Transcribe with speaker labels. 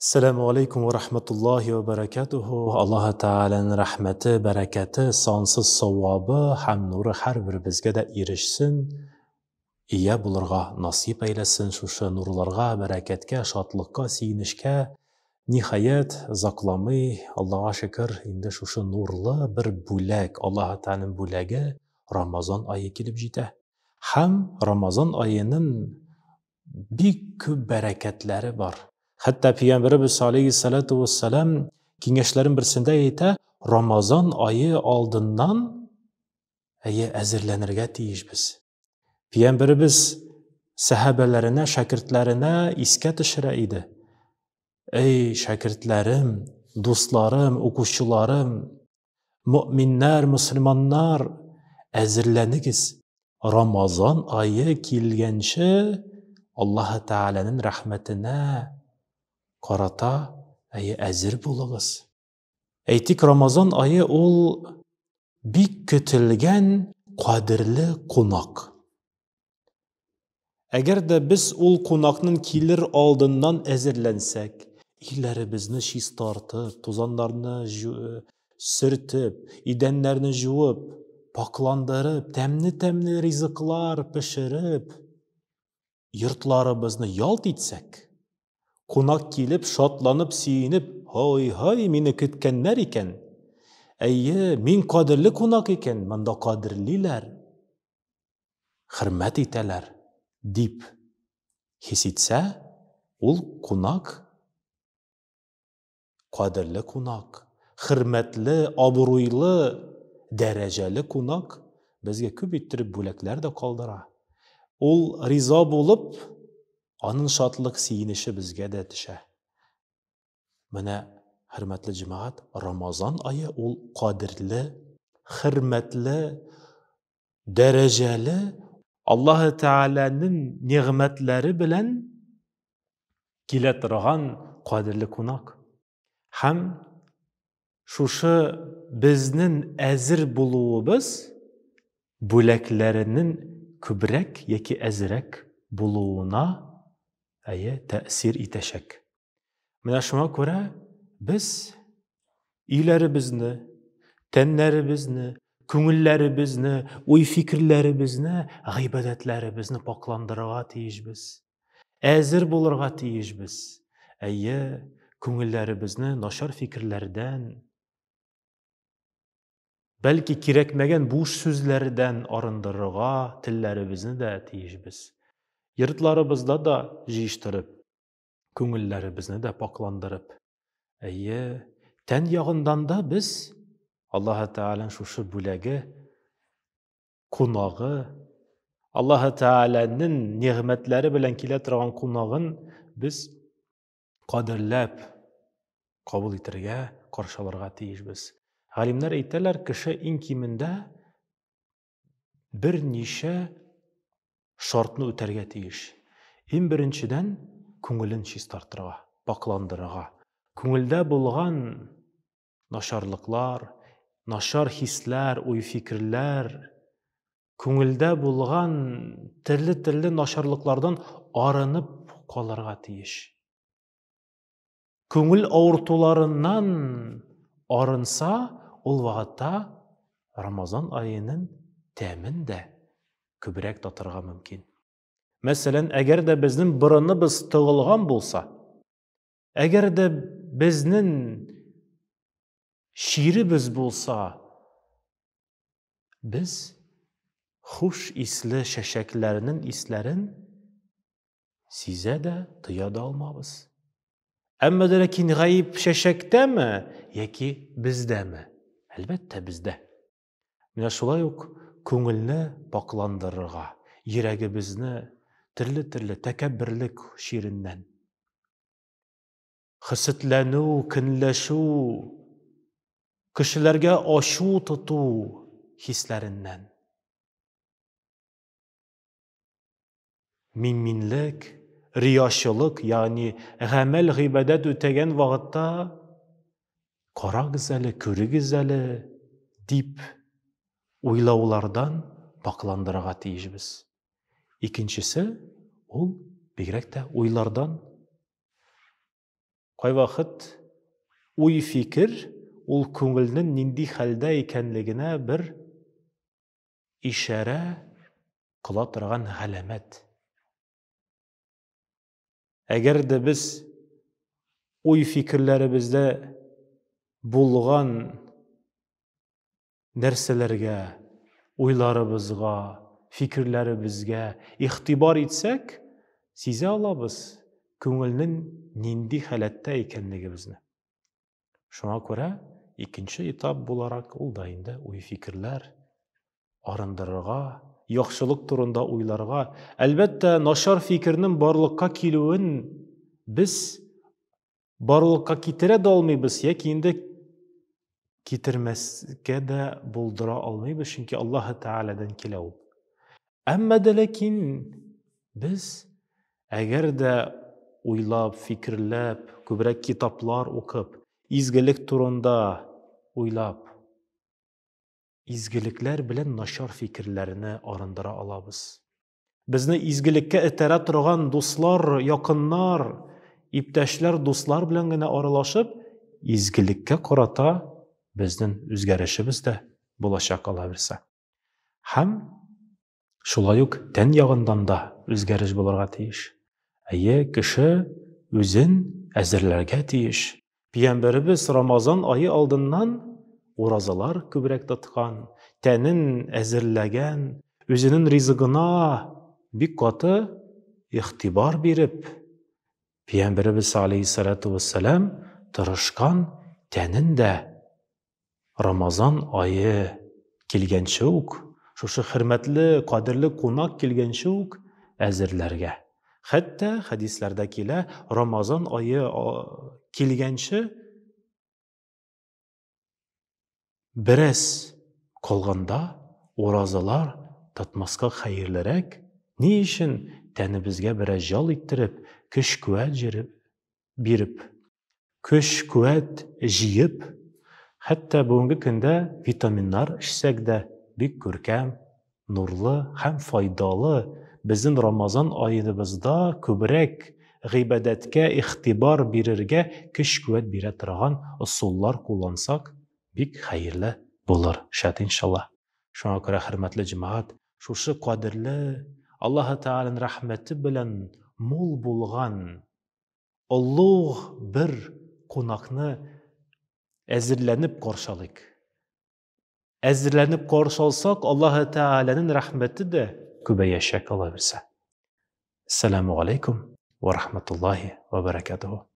Speaker 1: Әссәләмү алейкум вә рахматуллахи вә бәрәкәтүһү. Аллаһы Тәгаләнең рәхмәте, бәрәкәте, сансыз савабы һәм нуры һәрберебезгә дә ирешсен, ия булырга насыйп әйләсен шушы нурларга, бәрәкәткә, шатлыкка, сөенечкә. Ниһаять, озакламый, Аллага шөкер, инде шушы нурлы бер бүләк, Аллаһы Тәгаләнең бүләге Рамазан ае килеп җитә. Һәм Рамазан аеның бик күп бәрәкәтләре бар. Хәтта Пәйгамбәребез алейһиссалату вассалам киңәшләрен берсендә әйтә, Рамазан ае алдыннан әйе әзерләнергә тиешбез. Пәйгамбәребез сәхабәләренә, шәкертләренә искә төшерә иде. Эй, шәкертләрем, дусларым, укучыларым, Мөэминнәр, мөселманнар, әзерләнегез! Рамазан ае килгәнче Аллаһы Тәгаләнең рәхмәтенә карата әйе әзер булыгыз. Әйтик, Рамазан ае ул бик көтелгән кадерле кунак. Әгәр дә без ул кунакның килер алдыннан әзерләнсәк, өйләребезне чистартып, тузаннарны сөртеп, идәннәрне җуып, пакландырып, тәмле-тәмле ризыклар пешереп, йортларыбызны ялт итсәк, кунак килеп, шатланып, сөенеп, һай-һай, мине көткәннәр икән. Әйе, мин кадерле кунак икән, монда кадерлиләр. Хөрмәт итәләр, дип хис итсә, ул кунак, кадерле кунак, хөрмәтле, абруйлы, дәрәҗәле кунак безгә күп иттереп бүләкләр дә калдыра. Ул риза булып, аның шатлык сөенече безгә дә төшә. Менә, хөрмәтле җәмәгать, Рамазан ае ул кадерле, хөрмәтле, дәрәҗәле Аллаһы Тәгаләнең нигъмәтләре белән килә торган кадерле кунак. Һәм шушы безнең әзер булуыбыз бүләкләренең күбрәк яки әзрәк булуына әйе тәэсир итәчәк. Менә шуңа күрә без өйләребезне, тәннәребезне, күңелләребезне, уй-фикерләребезне, гыйбадәтләребезне пакландырырга тиешбез. Әзер булырга тиешбез. Әйе, күңелләребезне начар фикерләрдән, бәлки кирәкмәгән буш сүзләрдән арындырырга телләребезне дә тиешбез. Йортларыбызда да җыештырып, күңелләребезне дә пакландырып. Әйе, тән ягындан да без Аллаһы Тәгаләнең шушы бүләге, кунагы, Аллаһы Тәгаләнең нигъмәтләре белән килә торган кунагын без кадерләп кабул итәргә, каршыларга тиешбез. Галимнәр әйтәләр, кеше иң кимендә берничә шартны үтәргә тиеш. Иң беренчедән, күңелен чистартырга, пакландырырга. Күңелдә булган начарлыклар, начар хисләр, уй-фикерләр, күңелдә булган төрле-төрле начарлыклардан арынып калырга тиеш. Күңел авыртуларыннан арынса, ул вакытта Рамазан аеның тәмен дә күбрәк татырга мөмкин. Мәсәлән, әгәр дә безнең борыныбыз тыгылган булса, әгәр дә безнең чиребез булса, без хуш исле чәчәкләрнең исләрен Сизә дә, тоя да алмабыз. Әмма дә ләкин гаеп чәчәктәме яки бездәме? Әлбәттә, бездә. Менә шулай ук күңелне пакландырырга, йөрәгебезне төрле-төрле тәкәбберлек чиреннән, хөсетләнү, көнләшү, кешеләргә ачу тоту хисләреннән, Мин-минлек, риячылык, ягъни гамәл-гыйбадәт үтәгән вакытта карагыз әле, күрегез әле дип уйлаулардан пакландырырга тиешбез. Икенчесе, ул бигрәк тә уйлардан. Кайвакыт уй-фикер ул күңелнең нинди хәлдә икәнлегенә бер ишарә кыла торган галәмәт. Әгәр дә без уй-фикерләребездә булган нәрсәләргә, уйларыбызга, фикерләребезгә игътибар итсәк, сизә алабыз күңелнең нинди халәттә икәнлегебезне. Шуңа күрә икенче этап буларак ул да инде уй-фикерләр арындырырга, яхшылык турында уйларга. Әлбәттә, начар фикернең барлыкка килүен без барлыкка китерә дә алмыйбыз яки инде китермәскә дә булдыра алмыйбыз, чөнки Аллаһы Тәгаләдән килә ул. Әмма дә ләкин без әгәр дә уйлап, фикерләп, күбрәк китаплар укып, изгелек турында уйлап, изгелекләр белән начар фикерләрне арындыра алабыз. Безне изгелеккә этәрә торган дуслар, якыннар, иптәшләр, дуслар белән генә аралашып, изгелеккә карата безнең үзгәрешебез дә булачак ала бирсә. Һәм шулай ук тән ягыннан да үзгәреш булырга тиеш. Әйе, кеше үзен әзерләргә тиеш. Пәйгамбәребез Рамазан ае алдыннан уразалар күбрәк тоткан, тәнен әзерләгән, үзенең ризыгына бик каты игътибар биреп, Пәйгамбәребез алейһиссалату вассалам тырышкан тәнен дә Рамазан ае килгәнче үк, шушы хөрмәтле, кадерле кунак килгәнче үк әзерләргә. Хәтта хәдисләрдә килә, Рамазан ае килгәнче бераз калганда уразалар тотмаска хәерлерәк. Ни өчен? Тәнебезгә бераз җал иттереп, көч-куәт биреп, көч-куәт җыеп, хәтта бүгенге көндә витаминнар эчсәк дә бик күркәм, нурлы һәм файдалы безнең Рамазан аебызда күбрәк гыйбадәткә игътибар бирергә көч-куәт бирә торган ысуллар куллансак, бик хәерле булыр, шәт иншалла. Шуңа күрә, хөрмәтле җәмәгать, шушы кадерле Аллаһы Тәгаләнең рәхмәте белән мул булган олуг бер кунакны әзерләнеп каршы алыйк. Әзерләнеп каршы алсак, Аллаһы Тәгаләнең рәхмәте дә күбәячәк, Алла бирсә. Ассаламу алейкум ва рахматуллахи ва баракатуху.